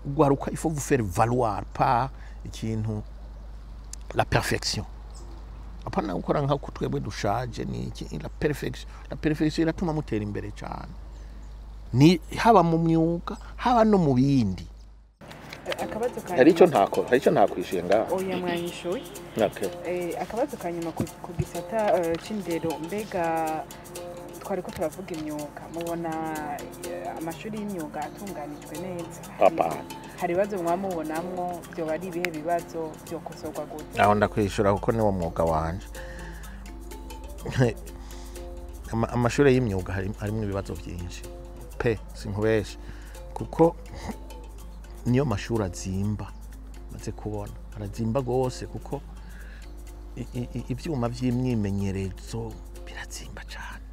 Ugwaruka, il faut vous faire valoir par ikintu, la perfection. Apana gukora nka twebwe dushaje. Ni iki? La perfection. La perfection iratuma mutera imbere cyane, ni haba mu myuga, haba no mu bindi. Akabazo ka Hari icyo ntako, hari icyo ntakwishuye ngaho? Oya, mwanyishuye. Okay. Akabazo ka nyuma ku gisata c'indero. Mbega twari ko turavuga imyuga, mubona amashuri y'imyuga atunganijwe neza? Hapana. Hari ibibazo mwamubonamwo? Byoba ari ibihe bibazo? Byokosorwa gute? Aho ndakwishura kuko niwo mwuga wanje. Amashuri y'imyuga harimo ibibazo byinshi pe, sinkubeshe, kuko niyo mashuri azimba maze kubona, arazimba gose, kuko ivyuma vy'imyimenyerezo birazimba cane.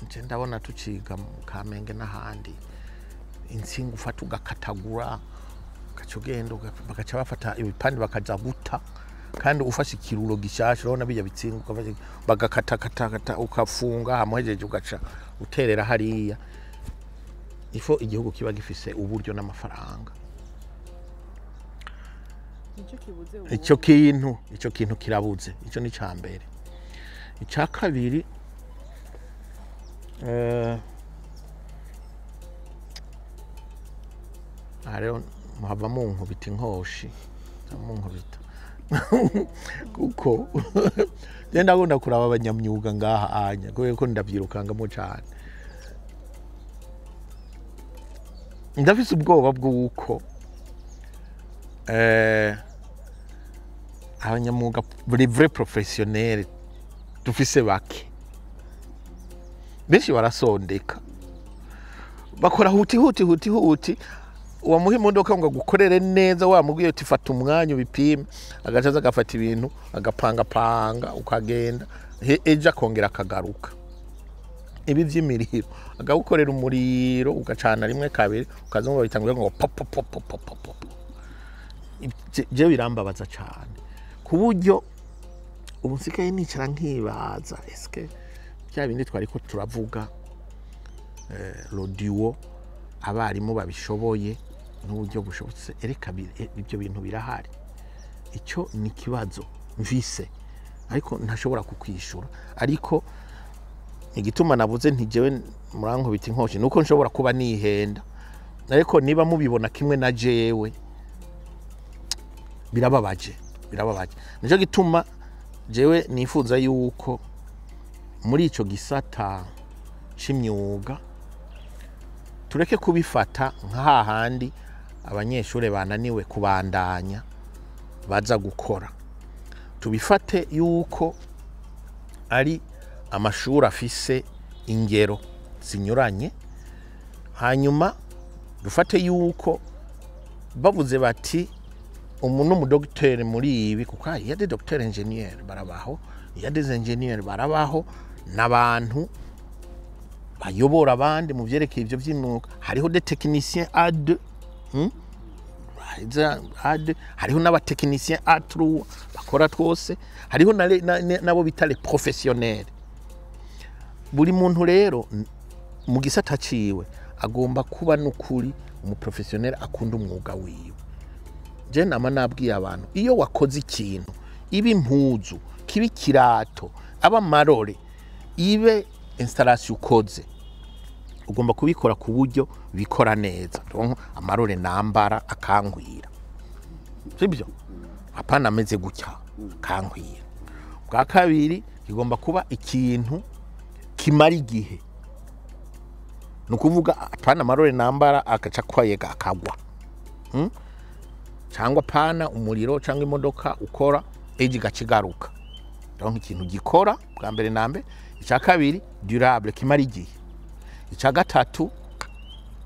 Nje ndabona tuciga mu Kamenge n'ahandi, intsinga ufata ugakatagura, ugaca ugenda bagaca bafata ibipande bakaza guta. Kandi ufashe ikiruro gishasha, urabona bijya bitsinga, bagakatakata, ukafunga, hamuhejeje ugaca uterera hariya. Ifo igihugu kiba gifise uburyo n'amafaranga. Nicyo kibuze ubu? Icyo kintu kirabuze. Icyo ni icya mbere. Icya kabiri, aha rero muhava munkubita inkoshi, munkubita, kuko njye ndakunda kuraba abanyamyuga ngaha anya, kubera ko ndabyirukangamo cyane. Ndafise ubwoba bw'uko abanyamwuga, les vrais professionnels, dufise bake. Benshi barasondeka, bakora huti huti huti huti. Wamuha imodoka ngo agukorere neza, wamubwiye uti: "Fata umwanya ubipime", agaca aza agafata ibintu agapangapanga, ukagenda, ejo akongera akagaruka. Ibi vy'imiriro, agagukorera umuriro ugacana rimwe, kabiri, ukazumva bitanguye ngo pop pop pop pop pop pop. Je birambabaza cyane, ku buryo ubu nsigaye nicara nkibaza: eske bya bindi twari ko turavuga, le duo, abarimu babishoboye n'uburyo bushobotse, ereka ibyo bintu birahari? Icyo ni ikibazo mvise, ariko ntashobora kukwishura. Ariko igituma navuze nti jewe murankubita inkoshi, nuko nshobora kuba nihenda, ariko niba mubibona kimwe na jewe, birababaje, birababaje. Nicyo gituma jewe nifuza yuko muri ico gisata c'imyuga tureke kubifata nka hahandi abanyeshuri bananiwe kubandanya baza gukora. Tubifate yuko ari amashuri afise ingero zinyuranye. Hanyuma dufate yuko bavuze bati umuntu n'umudogiteri muri ibi, kuko il y a des docteurs ingénieurs barabaho, il y a des ingénieurs barabaho, n'abantu bayobora abandi mu vyerekeye ivyo vy'imyuga. Hariho des techniciens A2, A2, hariho n'abatechniciens A3 bakora twose, hariho nabo bita les professionnels. Buri muntu rero mu gisata ciwe agomba kuba n'ukuri umuprofessionnel, akunda umwuga wiwe. Je nama nabwiye abantu: iyo wakoze ikintu, ibe impuzu, kibe ikirato, aba amarore, ibe installation ukoze, ugomba kubikora ku buryo bikora neza. Donc amarore nambara akankwira, sibyo? Apana ameze gutya, akankwira. Bwa kabiri, kigomba kuba ikintu kimara igihe. Ni ukuvuga apana amarore nambara agaca kwayega akagwa, Cyangwa pana umuriro cyangwa imodoka ukora, ejo igaca igaruka. Donc ikintu gikora bwa mbere na mbere. Icya kabiri, durable, kimara igihe. Icya gatatu,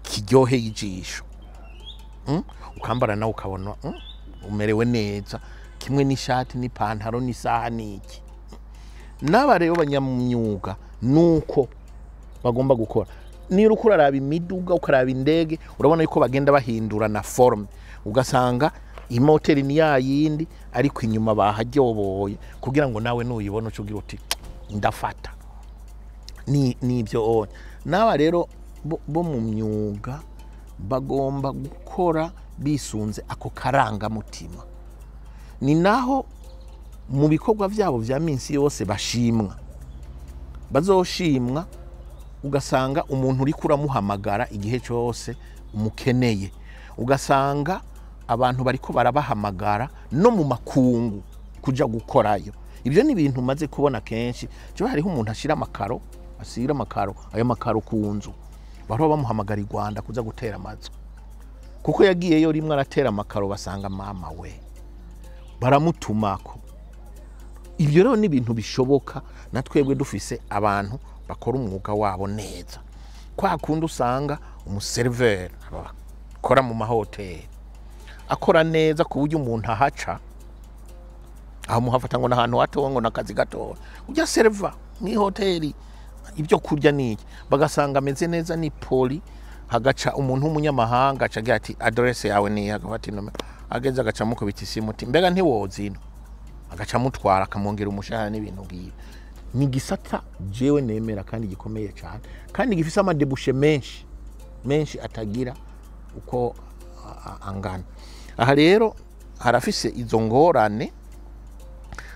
kiryoheye ijisho, Ukambara nawe ukabona umerewe neza, kimwe n'ishati n'ipantaro n'isaha n'iki. N'aba rero banyamyuga nuko bagomba gukora. Niba uriko uraraba imiduga, ukaraba indege, urabona yuko bagenda bahindura na forme, ugasanga imoteri ni ya yindi, ariko inyuma bahajyoboye kugira ngo nawe nuyibona uce ugira uti: "Ndafata." Ni nibyo. N'aba rero bo mu myuga Bagomba gukora bisunze ako karangamutima. Ni naho mu bikorwa byabo vya minsi yose bashimwa, bazoshimwa. Ugasanga umuntu uri kuramuhamagara igihe cyose umukeneye, ugasanga abantu bariko barabahamagara no mu makungu kuja gukorayo. Ibyo ni ibintu umaze kubona kenshi. Jewe hariho umuntu ashira amakaro, asira amakaro, ayo makaro ku nzu, bariho bamuhamagara i Rwanda kuza gutera amazu, kuko yagiyeyo rimwe aratera amakaro, basanga mama we baramutumako. Ibyo rero ni ibintu bishoboka na twebwe dufise abantu bakora umwuga wabo neza. Kwa kundi usanga umuserveur akora mu mahoteli akora neza ku buryo umuntu ahaca aho muhafata ngo n'ahantu hato, ngo n'akazi gato. Ujya serva mw'ihoteli ibyo kurya niki, bagasanga ameze neza, ni poli. Hagaca umuntu w'umunyamahanga aca agira ati: "Adresse yawe ni?" Agafata inomero, ageze agaca mukubita isimu uti: "Mbega ntiwoza ino?" Agaca amutwara, akamwongera umushahara n'ibintu ngibi. Ni igisata jewe nemera kandi gikomeye cyane, kandi gifise ama débouchés menshi menshi atagira uko angana. Aha rero harafise izo ngorane,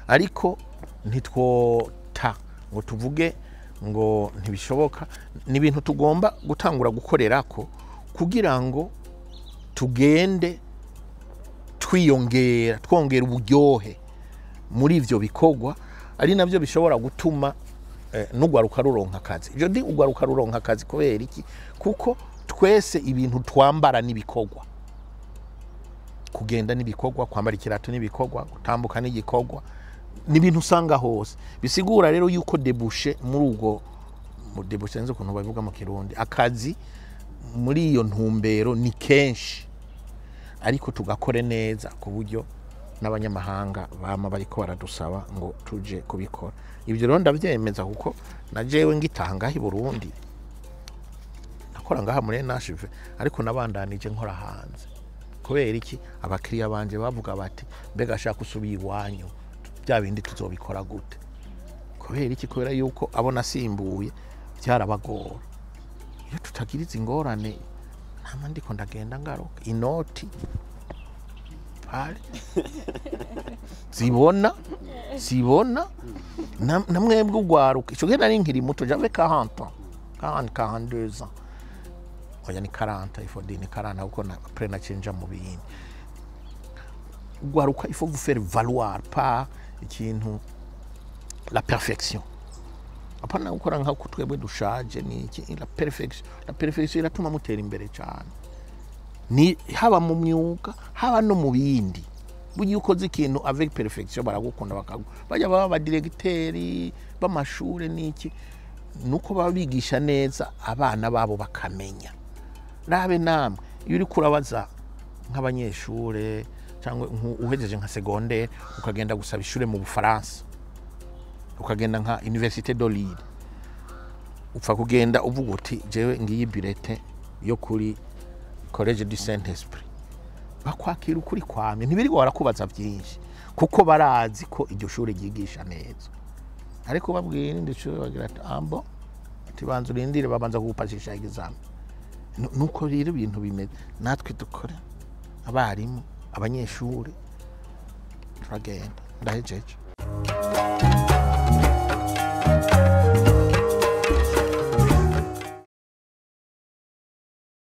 ariko ntitwota ngo tuvuge ngo ntibishoboka. Ni ibintu tugomba gutangura gukorerako kugira ngo tugende twiyongera, twongera uburyohe muri ivyo bikorwa, ari navyo bishobora gutuma n'ugwaruka ruronka akazi. Ivyo ndi ugwaruka ruronka akazi kubera iki? Kuko twese ibintu twambara n'ibikorwa, kugenda n'ibikorwa, kwambara ikirato n'ibikorwa, gutambuka n'igikorwa, ni ibintu usanga hose. Bisigura rero yuko débouché muri ubwo mu débouché, nzi ukuntu babivuga mu Kirundi, akazi muri iyo ntumbero ni kenshi, ariko tugakore neza ku buryo n'abanyamahanga bama bariko baradusaba ngo tuje kubikora. Ibyo rero ndavyemeza, kuko na jewe ngitanga i Burundi nakora ngaha muri NHV, ariko nabandanije nkora hanze. Kubera iki? Abakiriya banje bavuga bati: "Mbega ashaka usubiye iwanyu, bya bindi tuzobikora gute?" Kubera iki? Kubera yuko abo nasimbuye byarabagora. Iyo tutagira izi ngorane, ntama ndiko ndagenda ngaruka inoti pale zibona zibona na mwebwe ugwaruka. Ico gihe nari nkiri muto, j'avais 40 ans, 40, 42 ans. Oya, ni 40, il faut dire ni 40, kuko na après nacinja mu bindi. Ugwaruka, il faut vous faire valoir par ikintu, la perfection. Apana gukora nka ko twebwe dushaje. Ni iki? La perfection. La perfection iratuma mutera imbere cyane, ni haba mu myuga, haba no mu bindi. Burya iyo ukoze ikintu avec perfection, baragukunda, bakagu bajya baba abadiregiteri b'amashure n'iki, nuko baba bigisha neza abana babo bakamenya. Rabe namwe, iyo uriko urabaza nk'abanyeshure cyangwa uhejeje nka secondaire, ukagenda gusaba ishure mu Bufaransa, ukagenda nka Université de Lille, upfa kugenda uvuga uti: "Jewe ngiyi bulletin yo kuri Collège du Saint Esprit", bakwakira ukuri kwamye, ntibirirwa barakubaza byinshi, kuko barazi ko iryo shuri ryigisha neza. Ariko babwiye irindi shuri, bagira ati: "Ambo", ati: "Banza urindire", babanza kugupasisha examen. Nuko rero ibintu bimeze. Natwe dukore, abarimu, abanyeshuri, turagenda. Ndahejeje.